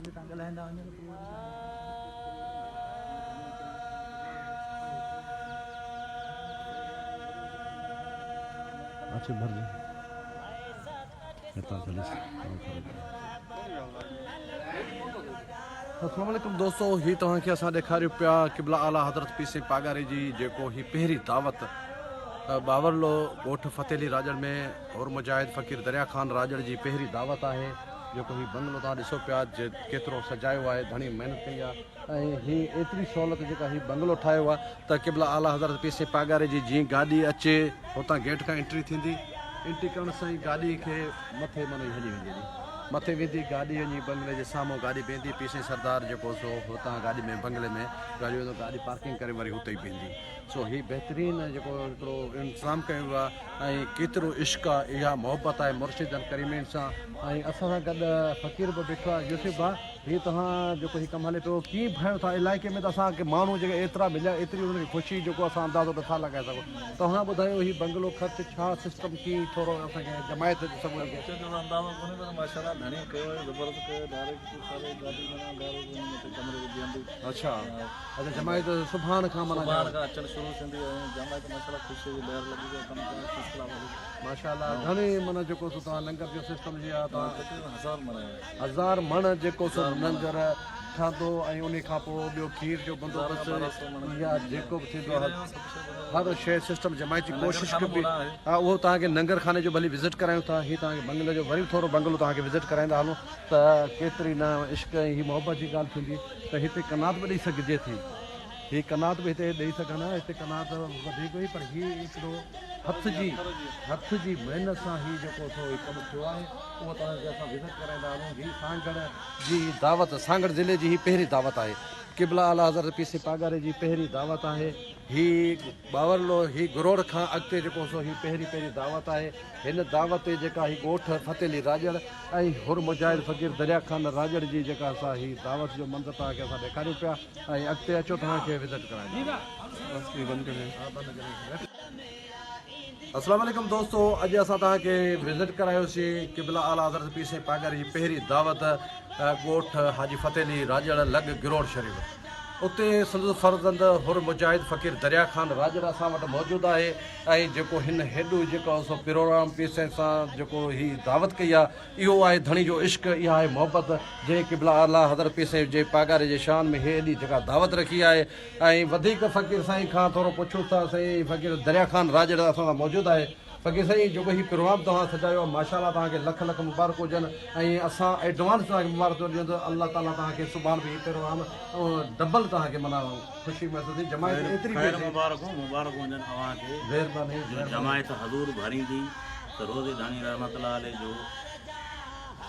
اچي ڀرجي هتان چلي السلام عليڪم دوستو هي توهان کي اسان ڏيکاريون پيا قبله اعليٰ حضرت پير سائين پاڳاري جي جيڪو هي پهرين دعوت ٻاورلو ڳوٺ فتح علي راڄڙ ۾ حر مجاهد فقير دريا خان راڄڙ جي پهرين دعوت آهي جيڪو هي بنگلو توهان ڏسو پيا ڪيترو سجايو آهي ڌڻي محنت ڪئي آهي ۽ هي ايتري سهولت جيڪا هي بنگلو ٺاهيو آهي ته قبله اعليٰ حضرت پير سائين پاڳاري جي جيئن گاڏي اچي هتان گيٽ کان انٽري ٿيندي انٽري ڪرڻ سان ئي گاڏي کي مٿي معنيٰ هلي ويندي هلي مٿي ويندي گاڏي وڃي بنگلي جي سامهون گاڏي بيهندي پير سائين سردار جيڪو سو هتان گاڏي ۾ بنگلي ۾ گاڏي ويندو گاڏي پارڪنگ ڪري وري هتي ئي بيهندي سو هي بهترين جيڪو هڪڙو انتظام ڪيو ويو آهي ۽ ڪيترو عشق آهي اها محبت آهي مرشدن ڪريمين سان ۽ اسان سان گڏ فقير به بيٺو آهي يوسف ڀاء هي توهان جيڪو هي ڪم هلي پيو ڪيئن ڀانيو ٿا علائقي ۾ ته اسان کي ماڻهو جيڪي ايترا مليا ايتري انهن کي خوشي جيڪو اسان اندازو نٿا لڳائي سگهون توهان ٻڌايو هي بنگلو خرچ ڇا سسٽم ڪيئن ٿورو اسان کي جماعت سموري کي. خرچ جو ته اندازو ڪونهي پر ماشاءالله ڌڻي ڪيو آهي زبردست ڪيو آهي ڊائريڪٽ ساري گاڏي معنيٰ ڊائريڪٽ وڃي مٿي ڪمري تي بيهندي. اڇا اڇا جماعت سڀاڻ کان معنيٰ سڀاڻ کان اچڻ شروع ٿيندي ۽ جماعت ماشاءالله خوشي جي لهر لڳي پئي ڪم ڪار فرسٽ ڪلاس هلي پيو. ماشاءالله گهڻي معنيٰ جيڪو سو توهان لنگر جو سسٽم جي آ توهان تقريبن هزار مڻ آهي. هزار مڻ جيڪو سو لنگر ٺهندو ۽ انهي کان پوء ٻيو کير جو بندوبست يا جيڪو به ٿيندو آهي هر شيء سسٽم جماعت جي ڪوشش ڪبي ها اهو توهان کي ننگر خاني جو ڀلي وزٽ ڪرايون ٿا هي توهان کي بنگلي جو وري ٿورو بنگلو توهان کي وزٽ ڪرائيندا هلون ته ڪيتري نه عشق ۽ هي محبت جي ڳالهه ٿيندي ته هتي قناعت به ڏئي سگهجي ٿي هي قناعت به هتي ڏئي سگهن ها هتي قناعت وڌيڪ هئي پر هي هڪڙو هٿ جي هٿ جي محنت سان هي جيڪو سو هي ڪم ٿيو آهي اهو توهان کي اسان وزٽ ڪرائيندا هلون هي سانگهڙ جي دعوت سانگهڙ ضلعي جي هي پهرين دعوت آهي قبله اعليٰ حضرت پير سائين پاڳاري جي پهرين دعوت آهي هي ٻاورلو هي گروڙ کان اڳتي جيڪو سو هي پهرين پهرين دعوت آهي هن دعوت تي جيڪا هي ڳوٺ فتح علي راڄڙ ۽ حر مجاهد فقير دريا خان راڄڙ جي جيڪا سا هي دعوت جو منظر توهان کي اسان ڏيکاريون پيا ۽ اڳتي اچو توهان کي وزٽ ڪرائيندا السلام عليڪم دوستو اڄ اسان توهان کي وزٽ ڪرايوسين قبله اعليٰ حضرت پير سائين پاڳاري جي پهرين دعوت ڳوٺ حاجي فتح علي راڄڙ لڳ گروڙ شريف اتي سندس فرزند حر مجاهد فقير دريا خان راڄڙ اسان وٽ موجود آهي ۽ جيڪو هن هيڏو جيڪو سو پروگرام پير سائين سان جيڪو هي دعوت ڪئي آهي اهو آهي ڌڻي جو عشق، اها آهي محبت، جنهن قبله اعليٰ حضرت پير سائين جي پاڳاري جي شان ۾ هي ايڏي جيڪا دعوت رکي آهي ۽ وڌيڪ فقير سائين کان ٿورو پڇون ٿا سائين فقير دريا خان راڄڙ اسان سان موجود آهي فقير سائين جيڪو هي پروگرام توهان سجايو آهي ماشاء الله توهان کي لک لک مبارڪ هجن ۽ اسان ايڊوانس توهان کي مبارڪ ڏيون ته الله تعاليٰ توهان کي سڀاڻ به هي پروگرام ڊبل توهان کي معنيٰ خوشي محسوس ٿي جماعت ايتري خير مبارڪون مبارڪون هجن اوهان کي مهرباني جو جماعت حضور ڀريندي ته روضي ڌڻي رحمت الله عليه جو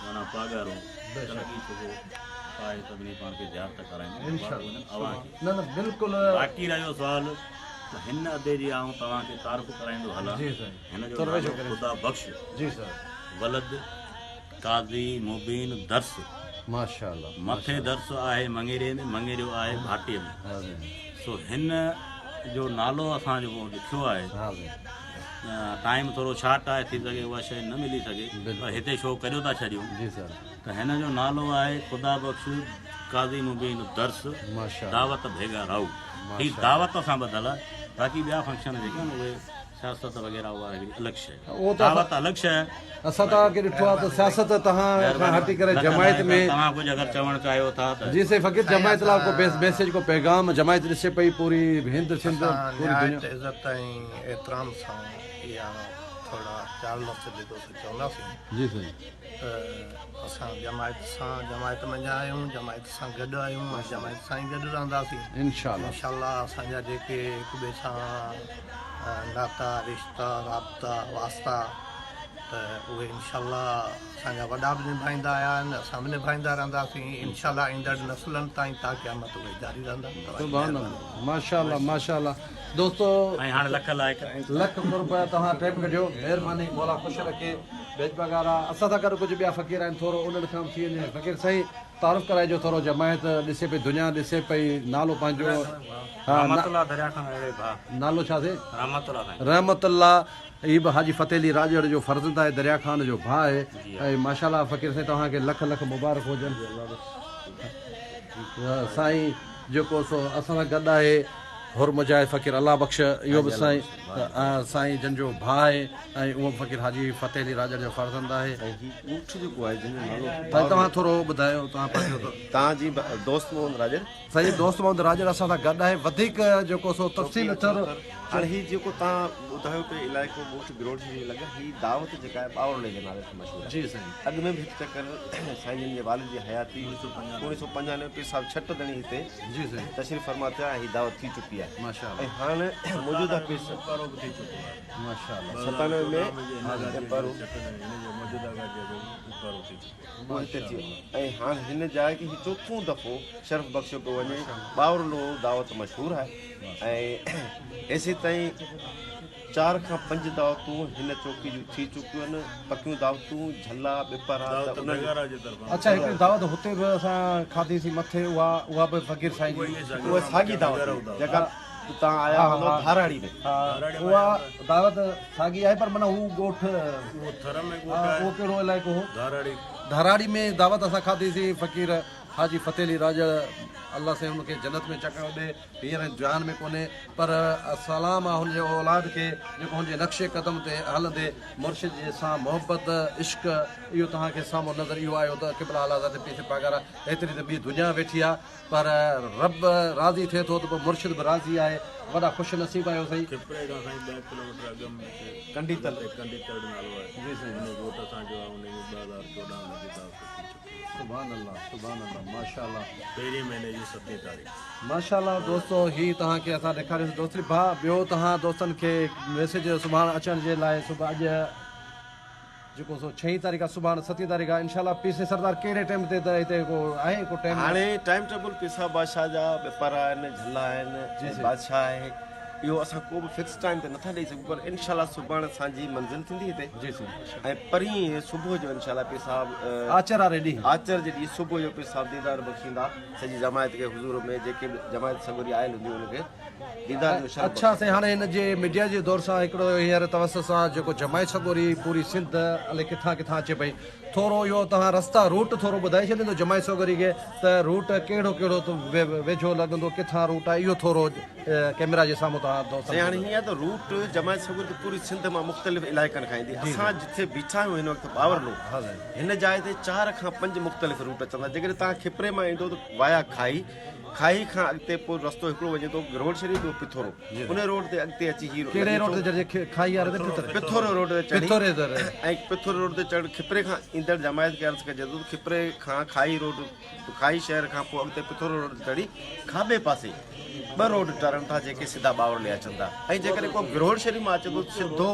معنيٰ پاڳارو تلقي ڇڪو پائي سڀني پاڻ کي زيارت ڪرائيندو مبارڪ هجن اوهان کي. نه نه بلڪل. باقي رهيو سوال ته هن ادي جي آئون توهان کي تعارف ڪرائيندو هلان هن جو نالو خدا بخش ولد قاضي مبين درس ماشاءالله مٿي درس آهي مڱيري ۾ مڱيريو آهي ڀاٽي ۾ سو هن جو نالو اسان جيڪو لکيو آهي ٽائيم ٿورو شارٽ آهي ٿي سگهي اها شيء نه ملي سگهي پر هتي شو ڪريو ٿا ڇڏيون ته هن جو نالو آهي خدا بخش قاضي مبين درس دعوت ڀيگا رائو هي دعوت سان ٻڌل آهي باقي ٻيا فنڪشن جيڪي آهن اهي سياست وغيره اها هڪڙي الڳ شيء آهي دعوت الڳ شيء آهي. اسان توهان کي ڏٺو آهي ته سياست توهان کان هٽي ڪري جماعت ۾. توهان ڪجهه اگر چوڻ چاهيو ٿا ته. جي سائين فقير جماعت لاء ڪو ميسيج ڪو پيغام جماعت ڏسي پئي پوري هند سنڌ اسان پوري دنيا. نهايت عزت ۽ احترام سان اها ٿورا چار لفظ جيڪو سو چونداسين. جي سائين. ته اسان جماعت سان جماعت منجهان آهيون جماعت سان گڏ آهيون ۽ جماعت سان ئي گڏ رهنداسين. انشاء الله. انشاء الله اسان جا جيڪي هڪ ٻئي سان ناتا رشتا رابطا واسطا ته اهي انشاء الله اسان جا وڏا به نڀائيندا آيا آهن اسان به نڀائيندا رهنداسين انشاء الله ايندڙ نسلن تائين تا قيامت اهي جاري رهندا. سبحان الله ماشاء الله ماشاء الله دوستو ۽ هاڻ لک لائق. لک قرب توهان ٽيم ڪڍيو مهرباني مولا خوش رکي ڀيڄ پگهارا اسان سان گڏ ڪجهه ٻيا فقير آهن ٿورو انهن کان به ٿي وڃي فقير سائين تعارف ڪرائجو ٿورو جماعت ڏسي پئي دنيا ڏسي پئي نالو پنهنجو ها رحمت الله دريا خان اهڙي ڀاء نالو ڇا سي رحمت الله سائين رحمت الله هي به حاجي فتح علي راڄڙ جو فرزند آهي دريا خان جو ڀاء آهي ۽ ماشاءالله فقير سائين توهان کي لک لک مبارڪ هجن. سائين جيڪو سو اسان سان گڏ آهي حر مجاهد فقير الله بخش اهو به سائين سائين جن جو ڀاء آهي ۽ اهو به فقير حاجي فتح علي راڄڙ جو فرزند آهي. ۽ هي ڳوٺ جيڪو آهي جنهن جو نالو سائين توهان ٿورو ٻڌايو توهان پنهنجو ته. توهان جي دوست محمد راڄڙ. سائين دوست محمد راڄڙ اسان سان گڏ آهي وڌيڪ جيڪو سو تفصيل ٿورو. هاڻي هي جيڪو توهان ٻڌايو پئي علائقو ڳوٺ گروڙ جي لڳ هي دعوت جيڪا آهي ٻاورلي جي نالي سان مشهور آهي. جي سائين. اڳ ۾ به هڪ چڪر سائين جن جي والد جي حياتي 1995 پير صاحب ڇٽ ڌڻي هتي جي سائين. تشريف فرما ٿيا ۽ هي دعوت ٿي چڪي آهي ماشاءالله. ۽ هاڻ موجوده پير صاحب 97 ۾ اهو هتي ٿي ۽ هاڻ هن جاء کي هي چوٿون دفعو شرف بخشيو پيو وڃي. ٻاورلو دعوت مشهور آهي ۽ هيسيتائين چار کان پنج دعوتون هن چوڪي جون ٿي چڪيون آهن، پڪيون دعوتون، جهلا، ٻپهرا ته انهن. اڇا هڪڙي دعوت هتي به اسان کاڌي سين مٿي اها اها به فقير سائين جي. اها ساڳي دعوت هئي جيڪا تان آيا هوندؤ ڌاراڙي ۾. ها اها دعوت ساڳي آهي پر معنيٰ هو ڳوٺ اهو ڪهڙو علائقو هو؟ ڌاراڙي ۾ دعوت اسان کاڌي سين فقير حاجي فتح علي راڄڙ الله سائين هن کي جنت ۾ چڪڻ ڏي. هينئر هن جهان ۾ ڪونهي پر سلام آ هن جي اولاد کي جيڪو هن جي نقش قدم تي هلندي مرشد جي سان محبت عشق اهو توهان کي سامهون نظر اهو آيو ته قبلا اعليٰ ذات پير سين پاڳارا ايتري ته ٻي دنيا ويٺي آ پر رب راضي ٿئي ٿو ته پوء مرشد به راضي آهي وڏا خوش نصيب آهيو سائين. کپري کان سائين ڏهه ڪلوميٽر اڳ ۾ ڪنڊي تل ڪنڊي تڙ نالو آهي جي سائين. ان ڳوٺ اسان جو آ ان ۾ 2014 ۾ جدا ٿي چڪو. سبحان الله سبحان الله ماشاءالله. پهرين مهيني جي ستين تاريخ. ماشاءالله دوستو هي توهان کي اسان ڏيکاريوسين دوستڙي ڀاء ٻيو توهان دوستن کي ميسيج سڀاڻ اچڻ جي لاء صبح اڄ جيڪو سو ڇهين تاريخ آ سڀاڻ ستين تاريخ آ انشاءالله پي سي سردار ڪهڙي ٽيم تي ته هتي ڪو آهي ڪو ٽيم. هاڻي ٽائيم ٽيبل پي صاحب بادشاهه جا ٻپر آهن جهلا آهن ۽ بادشاهه آهي اهو اسان ڪو به فڪس ٽائيم ته نٿا ڏئي سگهون پر انشاء الله سڀاڻ سانجهي منزل ٿيندي هتي جي سائين ۽ پرينء صبح جو انشاء الله پير صاحب آچر واري ڏينهن آچر جي ڏينهن صبح جو پير صاحب ديدار بخشيندا سڄي جماعت کي حضور ۾ جيڪي به جماعت سڳوري آيل هوندي ان کي ديدار جو شرف اڇا سائين هاڻي هن جي ميڊيا جي دور سان هڪڙو هينئر توسط سان جيڪو جماعت سڳوري پوري سنڌ الائي ڪٿان ڪٿان اچي پئي ٿورو اهو توهان رستا روٽ ٿورو ٻڌائي ڇڏيندو جماعت سوگري کي ته روٽ ڪهڙو ڪهڙو ويجهو لڳندو ڪٿان روٽ آهي اهو ٿورو ڪيمرا جي سامهون توهان دوستن سائين هاڻي هيئن آهي ته روٽ جماعت سوگري ته پوري سنڌ مان مختلف علائقن کان ايندي اسان جٿي بيٺا آهيون هن وقت ٻاورلو هن جاء تي چار کان پنج مختلف روٽ اچن ٿا جيڪڏهن توهان کپري مان ايندو ته وايا کائي کاهي کان اڳتي پوء رستو هڪڙو وڃي ٿو گروڙ شريف ٻيو پٿورو ان روڊ تي اڳتي اچي هي ڪهڙي روڊ تي چڙهجي کاهي واري تي پٿوري پٿورو روڊ تي چڙهي پٿوري تي ۽ پٿوري روڊ تي چڙهه کپري کان ايندڙ جماعت کي عرض ڪجي ٿو ته کپري کان کاهي روڊ کاهي شهر کان پوء اڳتي پٿورو روڊ تي چڙهي کاٻي پاسي ٻه روڊ ٽرن ٿا جيڪي سڌا ٻاورلي اچن ٿا ۽ جيڪڏهن ڪو گروڙ شريف مان اچي ٿو ته سڌو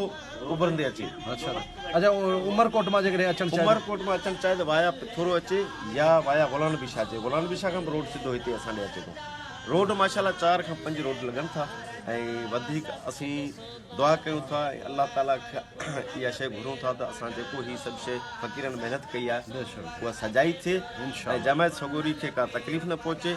اڀرندي اچي. اڇا اڇا عمرڪوٽ مان جيڪڏهن اچڻ چاهي. عمرڪوٽ مان اچڻ چاهي ته وايا پٿورو اچي يا وايا غلام نبي شاهه اچي. غلام نبي شاهه کان به روڊ سڌو هتي اسان ڏي اچي ٿو. روڊ ماشاء الله چار کان پنج روڊ لڳن ٿا ۽ وڌيڪ اسين دعا ڪيون ٿا ۽ الله تعالي کان اها شيء گهرون ٿا ته اسان جيڪو هي سڀ شيء فقيرن محنت ڪئي آهي اها سجائي ٿئي ۽ جماعت سڳوري کي ڪا تڪليف نه پهچي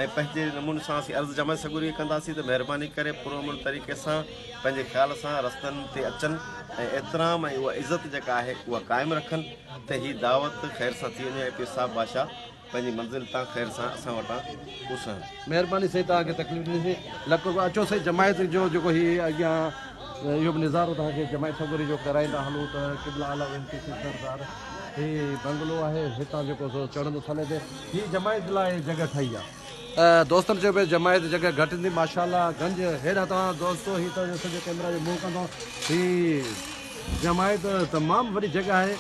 ۽ پنهنجي نموني سان اسين عرض جماعت سڳوري کي ڪنداسين ته مهرباني ڪري پرامن طريقي سان پنهنجي خيال سان رستن تي اچن ۽ احترام ۽ اها عزت جيڪا آهي اها قائم رکن ته هي دعوت خير سان ٿي وڃي ۽ پير صاحب بادشاهه پنهنجي منزل تان خير سان اسان وٽان اسهن. مهرباني سائين توهان کي تڪليف ڏني سين لک قرب اچو سائين جماعت جو جيڪو هي اڳيان اهو به نظارو توهان کي جماعت سڳوري جو ڪرائيندا هلون ته قبلا اعليٰ ايم پي سي سردار هي بنگلو آهي هتان جيڪو سو چڙهندو ٿلهي تي هي جماعت لاء جڳهه ٺاهي آهي. دوستن چيو پئي جماعت جڳهه گهٽ ٿيندي ماشاءالله گنج هيڏانهن توهان دوستو هي توهان جو سڄو ڪيمرا جو منهن ڪندو هي جماعت تمام وڏي جڳهه آهي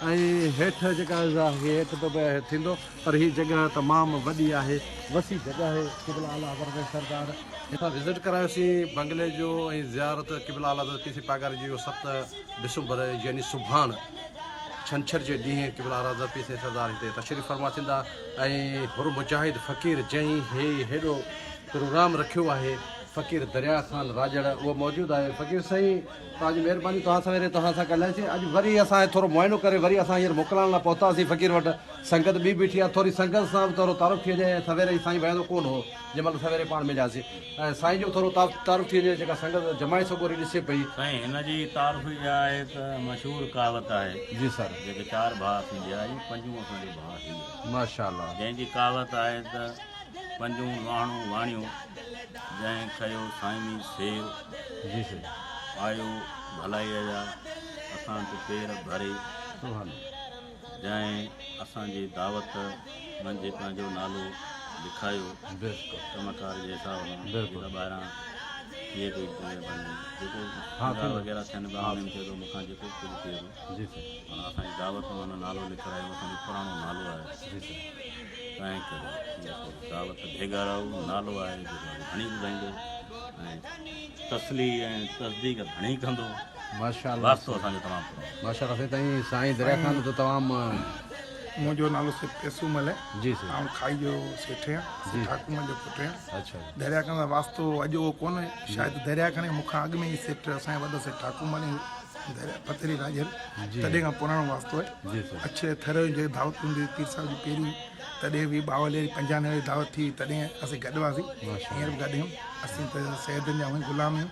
۽ هيٺ جيڪا هي هيٺ به ٿيندو پر هي جڳهه تمام وڏي آهي وسيع جڳهه آهي قبلا اعليٰ حضرت سردار اسان وزٽ ڪرايوسين بنگلي جو ۽ زيارت قبلا اعليٰ حضرت پير سائين پاڳاري جي اهو ست ڊسمبر يعني سڀاڻ ڇنڇر جي ڏينهن قبلا اعليٰ حضرت پير سائين سردار هتي تشريف فرما ٿيندا ۽ حر مجاهد فقير جنهن هي هيڏو پروگرام رکيو آهي. فقير دريا خان راڄڙ اهو موجود آهي فقير سائين توهان جي مهرباني توهان سويري توهان سان ڳالهاياسين اڄ وري اسان ٿورو معائنو ڪري وري اسان هينئر موڪلائڻ لاء پهتاسين فقير وٽ سنگت ٻي بيٺي آهي ٿوري سنگت سان به ٿورو تعارف ٿي وڃي ۽ سويري سائين ويهندو ڪونه هو جنهن مهل سويري پاڻ ملياسين ۽ سائين جو ٿورو تعارف ٿي وڃي جيڪا سنگت جماعت سڳوري ڏسي پئي. سائين هن جي تعارف اها آهي ته مشهور ڪهاوت آهي. جي سر. جيڪي چار ڀاء اسين ٻيا آهيون پنجون اسان جو ڀاء هي آهي. ماشاء الله. جنهن جي ڪهاوت آهي ته پنجون لهاڻو واڻيو جنهن کيو سائمي سير. جي سائين. آيو ڀلائيء جا اسان تي پير ڀري. سبحان الله. جنهن اسان جي دعوت منجهه پنهنجو نالو لکايو. بلڪل. ڪم ڪار جي حساب سان بلڪل. جيڪا ٻاهران ٿئي پئي پنهنجو جيڪو ها سنگا ٿيندو. وغيره ٿين پيا ها انهن ۾ چئي ٿو مون کان جيڪو به ڪجهه ٿئي ٿو. جي سائين. معنيٰ اسان جي دعوت ۾ ان نالو لکرايو اسان جو پراڻو نالو آهي. جي سائين. تنهن ڪري جيڪو دعوت ڀيڳارائو نالو آهي جيڪو گهڻي ٻڌائيندو ۽ تسلي ۽ تصديق گهڻي ڪندو. ماشاءالله واسطو اسان جو تمام پراڻو. ماشاءالله سائين تائين سائين دريا خان جو تمام. منهنجو نالو سيٺ پيسومل آهي. جي سائين. آئون کائي جو سيٺ آهيان. جي. سيٺ حاڪمل جو پٽ آهيان. اڇا جي. دريا خان سان واسطو اڄ اهو ڪونه شايد دريا خان مون کان اڳ ۾ ئي سيٺ اسان جا وڏا سيٺ حاڪمل ۽ دريا فتح راڄر جي. تڏهن کان پراڻو واسطو آهي. جي سائين. اڇي ٿر جي جيڪي دعوت هوندي هئي پير صاحب جي پهرين تڏهن به ٻاولي واري پنجانوي واري دعوت ٿي هئي تڏهن اسين گڏ هئاسين هينئر به گڏ آهيون اسين ته سيدن جا هونئن غلام آهيون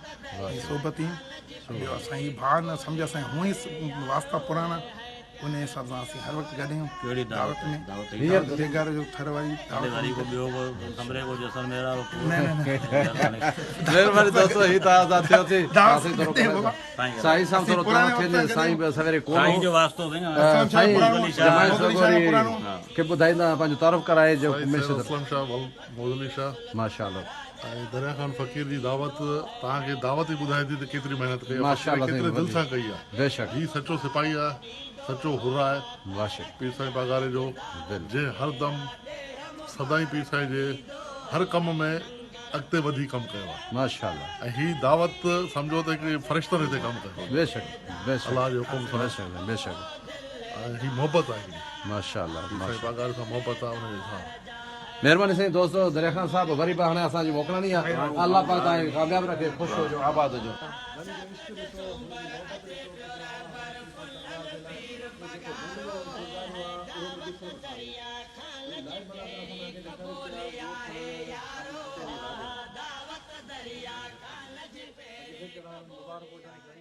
۽ صحبتي آهيون ٻيو اسان هي ڀاء نه سمجهه اسان جا هونئن ئي واسطا پراڻا ان حساب سان اسين هر وقت گڏ آهيون ڪهڙي دعوت ۾ دعوت هينئر دعوت بيگار جو ٿر واري دعوت وري ڪو ٻيو ڪو سمري ڪو جيسلمير وارو ڪو نه نه نه مهرباني دوستو هي ته آزاد ٿيو ٿي دعوت سائين ٿورو سائين سائين صاحب ٿورو پراڻي تعارف وقت ٿي سائين به سويري ڪونه سائين جو واسطو سائين سائين علي شاهه جماعت موگلي شاهه سڳوري پراڻو. کي ٻڌائيندا پنهنجو تعارف ڪرائي جو سائين سيد اسلم شاهه موگلي شاهه ماشاءالله ۽ دريا خان فقير جي دعوت توهان کي دعوت ئي ٻڌائي ٿي ته ڪيتري محنت ڪئي آهي ماشاءالله فقير ڪيتري دل سائين سان ڪئي آهي بيشڪ هي سچو سپاهي آهي سچو حر آهي باشڪ پير سائين پاڳاري جو جنهن هر دم سدائين پير سائين جي هر ڪم ۾ اڳتي وڌي ڪم ڪيو آهي ماشاءالله ۽ هي دعوت سمجهو ته هڪڙي فرشتن هتي ڪم ڪيو آهي بيشڪ بيشڪ الله جي حڪم سان بيشڪ بيشڪ ۽ هي محبت آهي هڪڙي ماشاءالله پير سائين پاڳاري سان محبت آهي ان جي سان. مهرباني سائين دوست دريا خان صاحب وري به هاڻي اسان جي موڪلاڻي آ الله پاڪ توهان کي ڪامياب رکي خوش هجو آباد هجو. ڌڻي جو عشق ڏٺو، هن جي محبت ڏٺو، قبلا اعليٰ حضرت پير سائين درٻار جي لاء اهو جيڪو مولوي وارو ڪردار هو آ اهو به ڏسڻ وٽان آهي. هي لائيو مناظر اسان توهان کي ڏيکاريون پيا ڳوٺ حاجي فتح علي راڄڙ. اڄ ڀيچڙ وارن مبارڪ هجن.